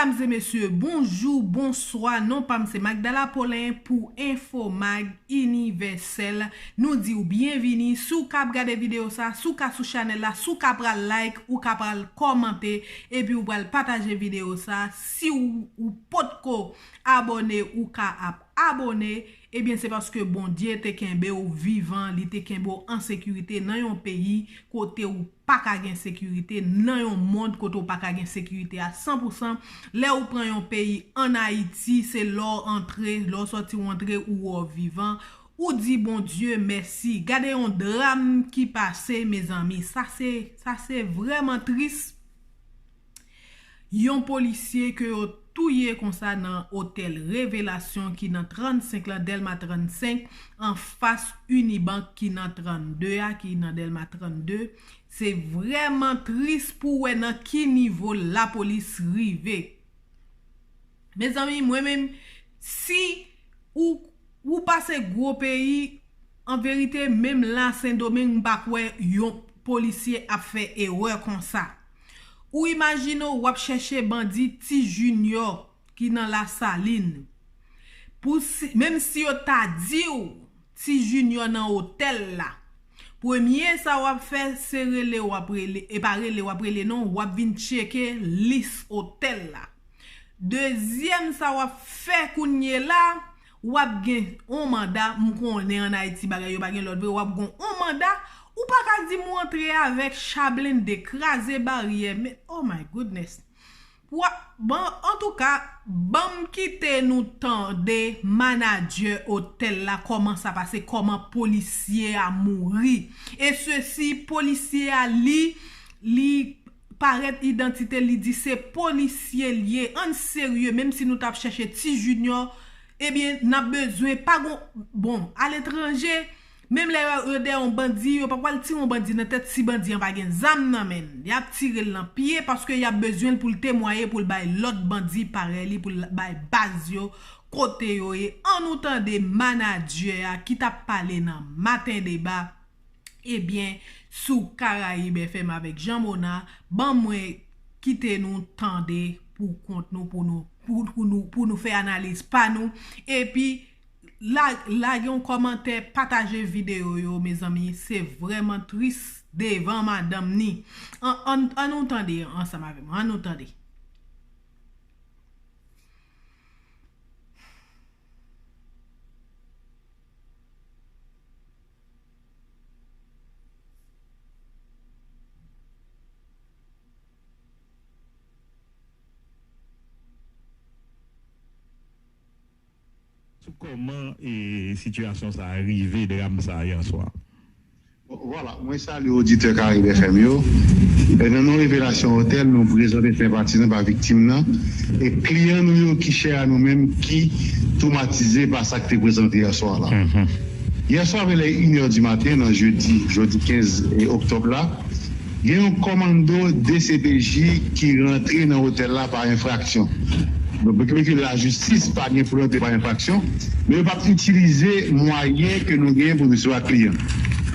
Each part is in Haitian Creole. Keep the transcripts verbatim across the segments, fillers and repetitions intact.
Medam e mesye, bonjou, bonswa. Non pa m se Magdala Paulin pou Infomag Inivèsèl. Nou di w byenvini. Si w ka ap gade videyo sa, si w ka sou chanèl la, si w ka pral like, ou ka pral kòmante, epi w pral pataje videyo sa. Si w, ou potko abòne, ou ka ap abòne. Ebyen, se paske Bondye te kenbe w vivan, li te kenbe w an sekirite nan yon peyi kote w pa ka gen sekirite, nan yon mond kote w pa ka gen sekirite a san pou san. Lè ou pran yon peyi an Ayiti, se lè w antre, lè w sòti w antre, ou wè w vivan, ou di Bondye mèsi. Gade yon dram ki pase, mezanmi. Sa se, sa se vrèman tris. Yon polisye ke yo touye konsa nan otèl Revelasyon ki nan trannsenk lan, Dèlma trannsenk, anfas Unibank ki nan trannde a, ki nan Dèlma trannde. Se vrèman tris pou wè nan ki nivo lapolis rive. Mezanmi, mwen menm, si ou, ou pase gwo peyi, an verite, menm la Sendomeng, m pa kwè yon polisye ap fè erè konsa. Ou imajine w, w ap chèche bandi Ti Junior ki nan Lasalin. Pou si, menm si yo ta di w Ti Junior nan otèl la, premye sa w ap fè, se rele, w ap rele, e pa rele, w ap rele non, w ap vin tcheke lis otèl la. Dezyèm sa w ap fè kounye la, w ap gen on manda, m konnen an Ayiti bagay yo pa gen lòd vre, w ap gen on manda, ou pa ka di m w antre avèk cha blende, kraze baryè, men, oh my goodness. Wa, bon, antouka, ban m kite nou tande manadjè otèl la, kòman sa pase, kòman polisye a mouri. E sesi, polisye a, li, li parèt idantite, li di se polisye l ye. Ann serye, menm si nou t ap chèche Ti Junior, ebyen, n ap bezwen, pa gon, bon, aletranje, menm lè yo, yo dèyè yon bandi, yo pa pral tire yon bandi nan tèt si bandi an pa gen zam nan men l. Y ap tire l nan pye paske y ap bezwen l pou l temwaye, pou l bay lòt bandi parèy li, pou l bay baz yo kote yo ye. Ann nou tande manadjè a ki t ap pale nan Maten Deba, ebyen, sou Karayib F M avèk Jean Mona, ban mwen kite nou tande pou kont nou, pou nou, pou, pou nou, pou nou fè analiz pa nou. Epi, la, lage yon kòmantè, pataje videyo yo, mezanmi. Se vrèman tris devan madanm ni. An, an, ann nou tande ansanm avè mwen. Ann nou tande. Sou kòman e sitiyasyon sa a rive, dram sa a yè swa. Bon, vwala, mwen salye oditè Karib F M yo. E nan non Revelasyon Hôtel, nou prezante senpati nou ba viktim nan e kliyan nou yo ki chè a nou menm ki twomatize pa sa k te prezante yè swa la. Yè swa vè lè inè di maten nan jedi, jodi kenz oktòb la, gen yon kòmando D C P J ki rantre nan otèl la pa enfraksyon. Donk, byenke lajistis pa gen pou l rantre pa enfraksyon, men yo p ap itilize mwayen ke nou genyen pou nou resevwa kliyan.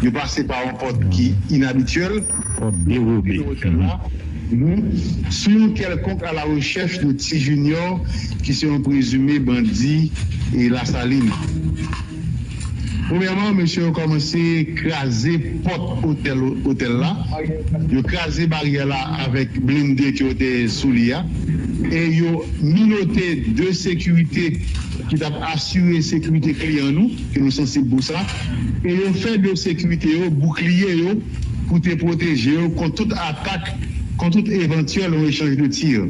Yo pase pa yon pòt ki inabityèl, Pòt dewobe. otèl la, sou yon kèlkonk alarechèch de Ti Junior, ki se yon prezime bandi e Lasalin. Premyèman, mesye yo kòmanse kraze pòt otèl otèl la. Yo kraze baryè la avèk blende ke yo te sou li a. E yo minote de sekirite ki t ap asire sekirite kliyan nou, ke nou sansib pou sa. E yo fè de sekirite yo boukliye yo pou te pwoteje yo kont tout atak, kont tout evantyèl yon echanj de tir.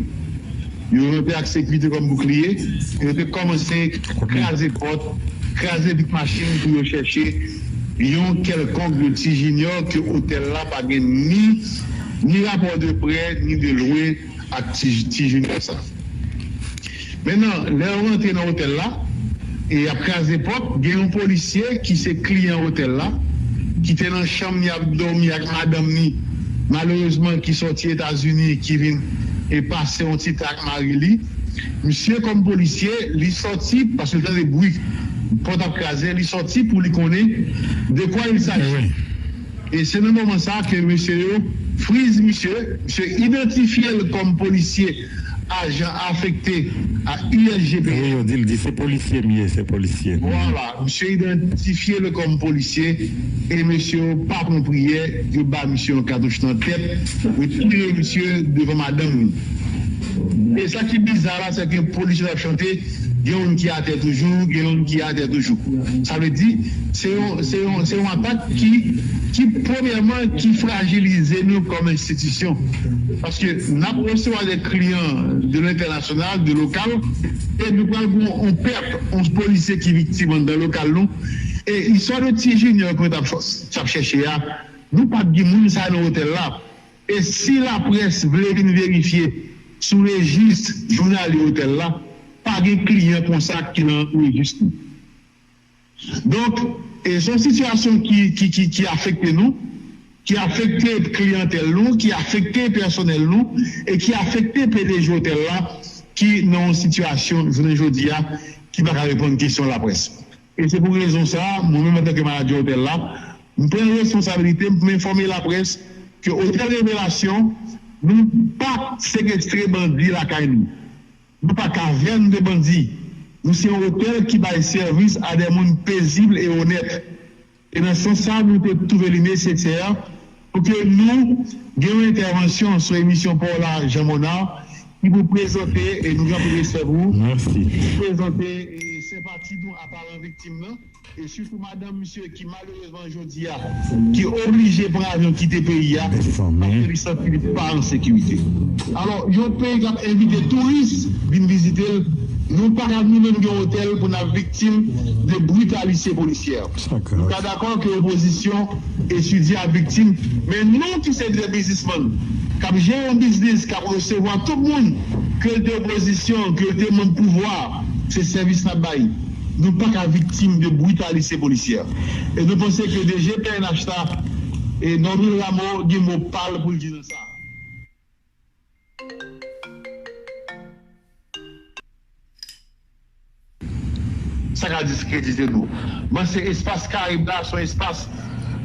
Yo rantre ak sekirite kòm boukliye, e yo te kòmanse kraze pòt, kraze vit machin pou yo chèche yon kèlkonk de Ti Junior ke otèl la pa gen ni, ni rapò de prè, ni de lwen ak Ti, Ti Junior sa. Mentnan, lè yo rantre nan otèl la, e y ap kraze pòt, gen yon polisye ki se kliyan otèl la, ki te nan chanm li ap dòmi ak madanm li, malerezman ki sòti Etazini, ki vin e pase yon ti tan ak mari li. Misye kòm polisye, li sòti, paske l tande bri pòt ap kraze, li sòti pou li konnen de quoi il s'agit. E se nan moman sa ke mesye yo friz misye, misye idantifye l kòm polisye ajan afekte a U S G P. Wi, yo di l di se polisye m ye, se polisye. Vwala, misye idantifye l kòm polisye e mesye yo pa pran priyè, yo ba misye yon katouch nan tèt, yo tire misye devan madanm li. E sa ki biza la, se ke polisye t ap chante, gen youn ki atè toujou, gen youn ki atè toujou. Sa vle di, se yon, se yon, se yon atak ki, ki premyèman, ki frajilize nou kòm enstitisyon. Paske n ap resevwa de kliyan de lentènasyonal, de lokal, e nou pral gen yon pèt, yon polisye ki viktim anndan lokal nou. E istwa de ti Junior ke nou t ap ch-, t ap chèche a, nou pa t gen moun sa nan otèl la. E si laprès vle vin verifye sou rejis jounalye otèl la, pa gen kliyan konsa ki nan rejis li. Donk, e se yon sitiyasyon ki, ki, ki, ki afekte nou, ki afekte kliyantèl nou, ki afekte pèsonèl nou, e ki afekte P D G otèl la, ki nan yon sitiyasyon, jounen jodi a, ki pa ka reponn kesyon laprès. E se pou rezon sa a, mwen menm antanke manadjè otèl la, m pran responsabilite m pou m enfòme laprès ke Otèl Revelasyon, nou pa sekestre bandi lakay nou. Nou pa kavèn de bandi. Nou se yon otèl ki bay sèvis a de moun pezib e onèt. E nan sans sa, nou te twouve li nesesè pou ke nou gen yon entèvansyon sou emisyon pa w la, Jean Monard, ki pou prezante, e nou gen anpil respè pou ou, pou prezante, e, senpati nou a paran viktim nan, e sitou madanm misye ki malerezman jodi a, ki oblije pran avyon kite peyi a, paske li santi li pa an sekirite. Alò, yon peyi k ap envite touris vin vizite l, nou pa ka nou menm gen otèl pou n ap viktim de brutalité policière. Nou ka dakò ke opozisyon etidye ap viktim, men nou ki se de biznismann, k ap jere yon biznis, k ap resevwa tout moun, ke l te opozisyon, ke l te manm pouvwa, se sèvis n ap bay. Nou pa ka viktim de brutalité policière. E nou panse ke D G P N H la, e Normil Rameau gen mo pa l pou l di nan sa. Sa ka diskredite nou. Mwen se espas Karib la, se yon espas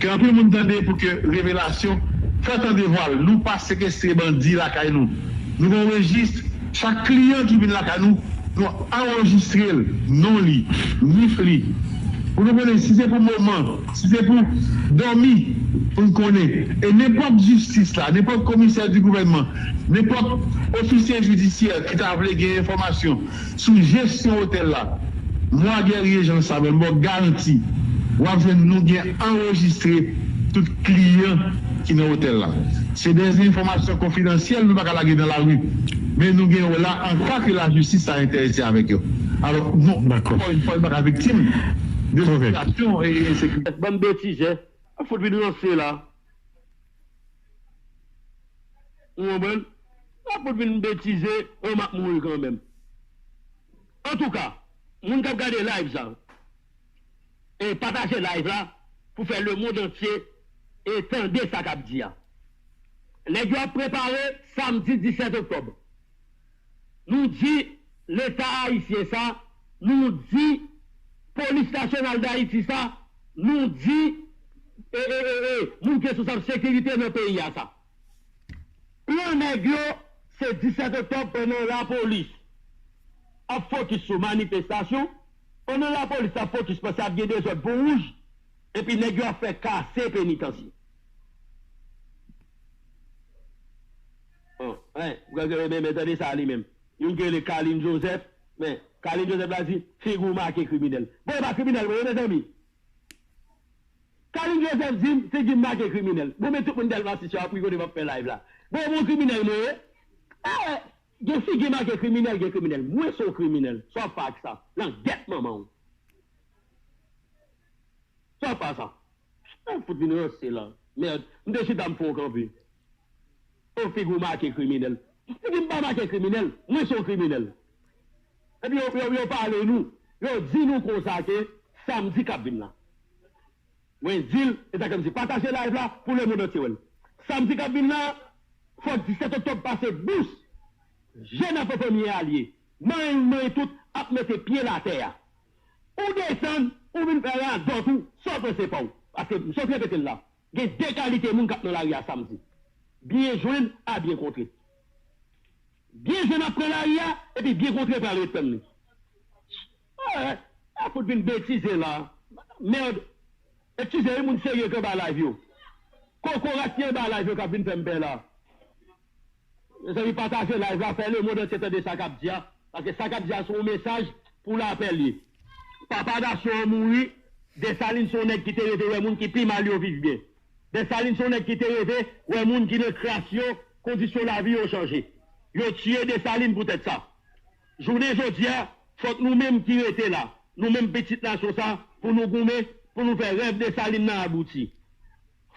ke anpil moun tande pou ke Revelasyon fè tande vwa l. Nou pa sekestre bandi lakay nou. Nou gen yon rejis, chak kliyan ki vin lakay nou, nou anrejistre l, non li, nif li. Pou nou konnen si se pou moman, si se pou dòmi, pou n konnen. E nenpòt jistis la, nenpòt komisè di gouvènman, nenpòt ofisye jidisyè ki ta vle gen enfòmasyon sou jesyon otèl la, Mwa Guerrier Jean Samuel, m ba w garanti, w ap jwenn nou gen anrejistre tout kliyan ki nan otèl la. Se de enfòmasyon konfidansyèl, nou pa ka lage nan lari. Men nou gen yo la antanke lajistis ta enterese avèk yo. Alò, nou, ankò yon fwa, nou pa ka viktim de sitiyasyon e ensekirite. Bann betizè, ap fout vin ranse la. Ou konprann? Ap fout vin betize, e m ap mouri kanmenm. Antouka, moun k ap gade live sa, e pataje live la pou fè lemonn antye e tande sa k ap di a. Nèg yo ap prepare samdi disèt oktòb. Nou di Leta ayisyen sa, nou di Polis Nasyonal d Ayiti sa, nou di e, e, e, e, moun ki responsab sekirite nan peyi a sa. Plan nèg yo se disèt oktòb pandan lapolis ap fokis sou manifestasyon, pandan lapolis ap fokis panse ap gen dezòd pou wouj, epi nèg yo ap fè kase penitansye. Bon, men, men, men, men tande sa li menm. Youn ki rele Carlin Joseph, men, Carlin Joseph la di, figi w make kriminèl. Bon, e pa kriminèl mwen ye, mezanmi. Carlin Joseph di m, figi m make kriminèl. Bon, men tout moun tèlman sisyon ap ri kote m ap fè live la. Bon, e bon kriminèl mwen ye. Eh, gen figi make kriminèl, gen kriminèl. Mwen se yon kriminèl. Sa w ap fè ak sa? Langèt manman w. Sa pa sa. Mwen fout vin ranse la. Mèd, m te chita m fè w kanpe. O figi w make kriminèl. Figi m pa make kriminèl. Mwen se yon kriminèl. Epi yo, yo, yo pale nou. Yo di nou konsa ke samdi k ap vin la. Mwen di l, e sa ke m di, pataje live la pou lemonn antye wè l. Samdi k ap vin la, fòk disèt oktòb pase dous. Jèn ak fanmi alye, manyen youn manyen tout ap mete pye l atè a. Ou desann, ou vin fè radòt ou, sa w panse pa w. Paske m sot repete l la, gen de kalite moun k ap nan lari a samdi. Byen jwenn a byen kontre. Byen jwenn ap pran lari a, epi byen kontre pral ret tann li. Alright. A fout vin betize la. Mèd. Eskize wi, moun serye k anba live yo. Kokorat ki anba live yo k ap vin fè m pè la. Mezanmi, pataje live la, fè lemonn antye tande sa k ap di a. Paske sa k ap di a se yon mesaj pou lapè li ye. Papa nasyon an mouri, Desalin se yon nèg ki te rete wè moun ki pi mal yo viv byen. Desalin se yon nèg ki te rete wè moun ki nan kras yo, kondisyon lavi yo chanje. Yo tiye Desalin poutèt sa. Jounen jodi a, fòk nou menm ki rete la, nou menm pitit nasyon sa, pou nou goumen, pou nou fè rèv Desalin nan abouti.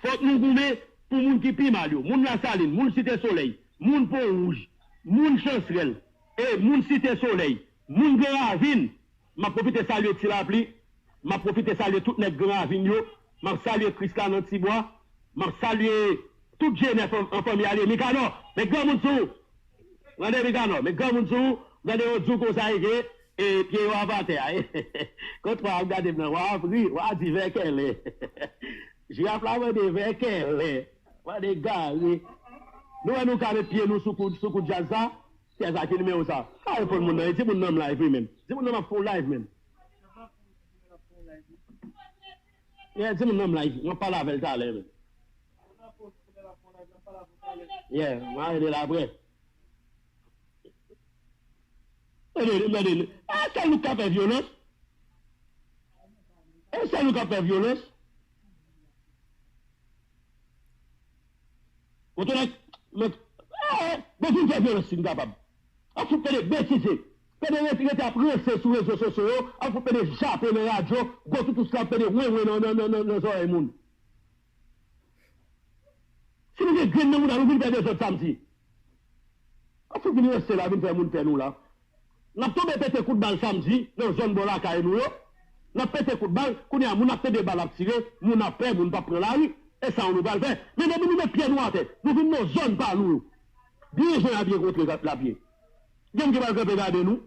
Fòk nou goumen pou moun ki pi mal yo, moun Lasalin, moun Site Solèy, moun Pon Wouj, moun Chansrèl, e moun Site Solèy, moun Gran Ravin. M ap pwofite salye Ti Lapli, m ap pwofite salye tout nèg Gran Ravin yo, m ap salye Krisla nan Tibwa, m ap salye tout Jenèf an, an fanmi a li, Mikanò, met granmoun sou ou. Mande Mikanò, met granmoun sou ou, gade yo di w konsa e ke, e, pye yo ap atè a. Kontwa ap gade m nan, w ap ri, w a di vèkèlè. Jiraf la mande vèkèlè, mande gare. Nou wè nou ka met pye nou sou kou, sou kou djaz sa? Kiyès sa ki nimewo sa? Pa reponn moun nan, e timoun nan m live wi menm. Timoun nan m ap fè w live menm. Yeah, timoun nan m live, m ap pale avè l talè menm. Yeah, m a rele l apre. Tande, tande, e sèl nou k ka fè vyolans? E sèl nou k ap fè vyolans? Kote nèg, men, eh, bon, vin fè vyolans si n kapab. An fout pede betize. Pede rete, rete ap ranse sou rezo sosyo yo. An fout pede jape nan radyo. Gwo toutous la ap pede wenwen nan, nan, nan, nan, nan zòrèy moun. Si nou gen grenn nan mouda, nou vin fè dezòd samdi. An fout vin ranse la, vin fè moun pè nou la. N ap tonbe pete kout bal samdi nan zòn bò lakay nou yo. N ap pete kout bal, kounye a moun ap tande bal ap tire, moun ap pè, moun p ap pran lari. E sa nou pral fè. Men depi nou met pye nou atè, nou vin nan zòn pa nou yo. Byen jwenn a byen kontre l ap ye. Gen moun ki pral kanpe gade nou.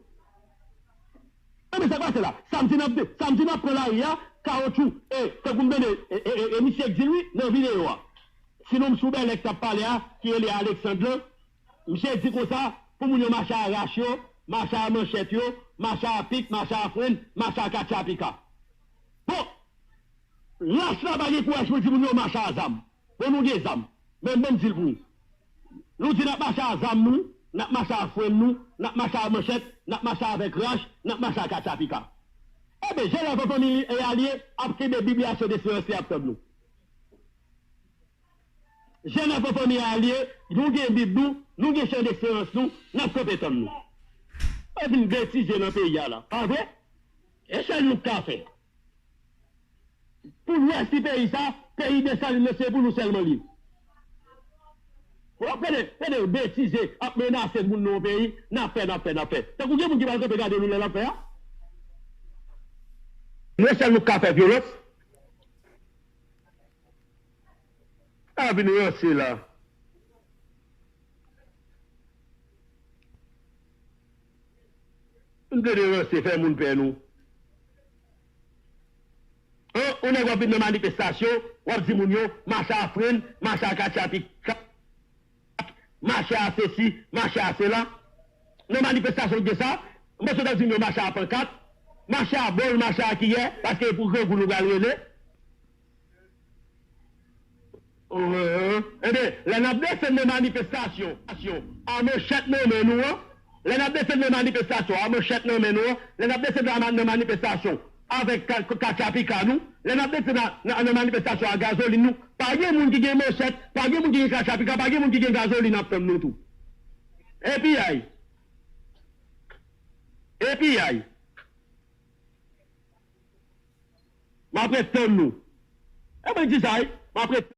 Enben sa k pase la, samdi n ap, samdi n ap pran lari a, kawotchou, e, tankou m tande, e, e, e, e misye k di l wi, nan videyo a. Si non m sou bèlè k t ap pale a, ki rele Alexandre lan, misye di konsa, pou moun yo mache a rach yo, mache a manchèt yo, mache a pik, mache a frenn, mache a katchapika. Bon, rach la pa gen kouraj pou l di moun yo mache a zam. Bon, nou gen zam. Men ban m di l pou ou. Nou di n ap mache a zam nou, n ap mache a frenn nou, n ap mache a manchèt, n ap mache avèk rach, n ap mache a katchapika. Enben, Jenèf an fanmi a li ye, ap kenbe Bib li a, Chan Desperans li ap tann nou. Jenèf an fanmi a li ye, nou gen Bib nou, nou gen Chan Desperans nou, n ap kanpe tann nou. Pa vin betize nan peyi a la, pa vre? E sèl nou k ka fè. Pou lwès ti peyi sa, peyi Desalin nan se pou nou sèlman li. W ap pede, pede betize, ap menase moun nan yon peyi, n ap fè, n ap fè, n ap fè. Tankou gen moun ki pral kanpe gade nou lè n ap fè a. Nou sèl nou ka fè vyolans. A vin ranse la. Vin plede ranse, fè moun pè nou. An, yon nèg w ap vin nan manifestasyon, w ap di moun yo, mache a frenn, mache a katchapika, mache a sesi, mache a sela. Nan manifestasyon ki gen sa, m panse w t ap di moun yo mache a pankat, mache a bòl, mache a kiyè, paske e pou grangou nou pral rele. Enben, lè n ap desann nan manifestasyon, a manchèt nan men nou an, lè n ap desann nan manifestasyon, a manchèt nan men nou an, lè n ap desann nan, nan manifestasyon, avèk ka-, ka-, katchapika nou, lè n ap desann nan, nan, nan manifestasyon a gazolin nou, pa gen moun ki gen manchèt, pa gen moun ki gen katchapika, pa gen moun ki gen gazolin ap tann nou tou. Epi ay. Epi ay. M ap ret tann nou. E mwen di sa wi, m ap ret